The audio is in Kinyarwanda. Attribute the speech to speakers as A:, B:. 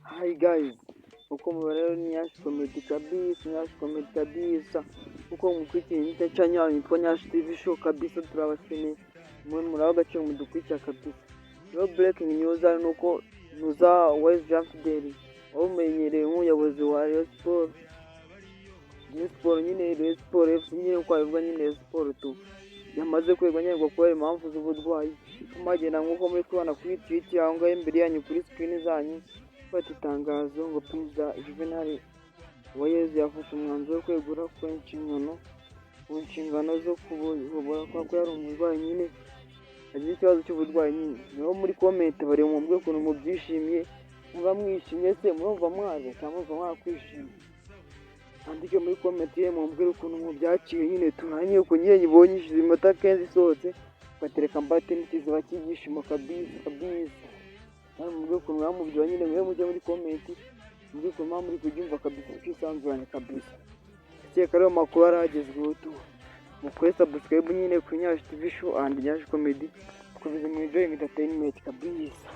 A: Hi guys, uko mubibona rero ni Nyash Comedy kabisa, Nyash Comedy kabisa. Uko mukurikiye nyita channel yanyu yitwa Nyash TV Show kabisa, turabashimiye mwe muri agaciro mudukurikira kabisa. Rero breaking news hano nuko Ntuza Uwayezu Jean Fidel wawumenyereye nk'umuyobozi wa Rayon Sport, Rayon Sport nyine, Rayon Sport FC nyine, uko wabivuga nyine Rayon Sport tu, yamaze kwegwa nyine kubera impamvu z'uburwayi. Mugenda nk'uko muri kubibona kuri tweet aho ngaho imbere yanyu kuri screen zanyu, bafata itangazo ngo Perezida Juvenal Uwayezu yafashe umwanzuro wo kwegura ku nshingano zo kubuyobora kubera ko yari umurwayi nyine, agize ikibazo cy'uburwayi nyine. Niho muri comment bari mubwire ukuntu mubyishimiye, muba mwishimye se, murumva mwaza cyangwa murumva mwakwishima? Andike muri comment ye mumbwire ukuntu mubyakiriye nyine. Tunanye uko nyine nyibonye ishize iminota kenshi isohotse, batereka mbate n'ikiziba cy'ibyishimo kabisa kabisa. Namwe mubwire ukuntu mwamubyiba nyine, mwe mujye muri comment mubwire ukuntu muba muri kubyumva kabisa, twisanzurane kabisa. Ndakeka ariyo makuru aragezweho tu. Mukore subscribe nyine kuri Nyash TV Show and Nyash Comedy, tukomeze mu enjoying entertainment kabisa.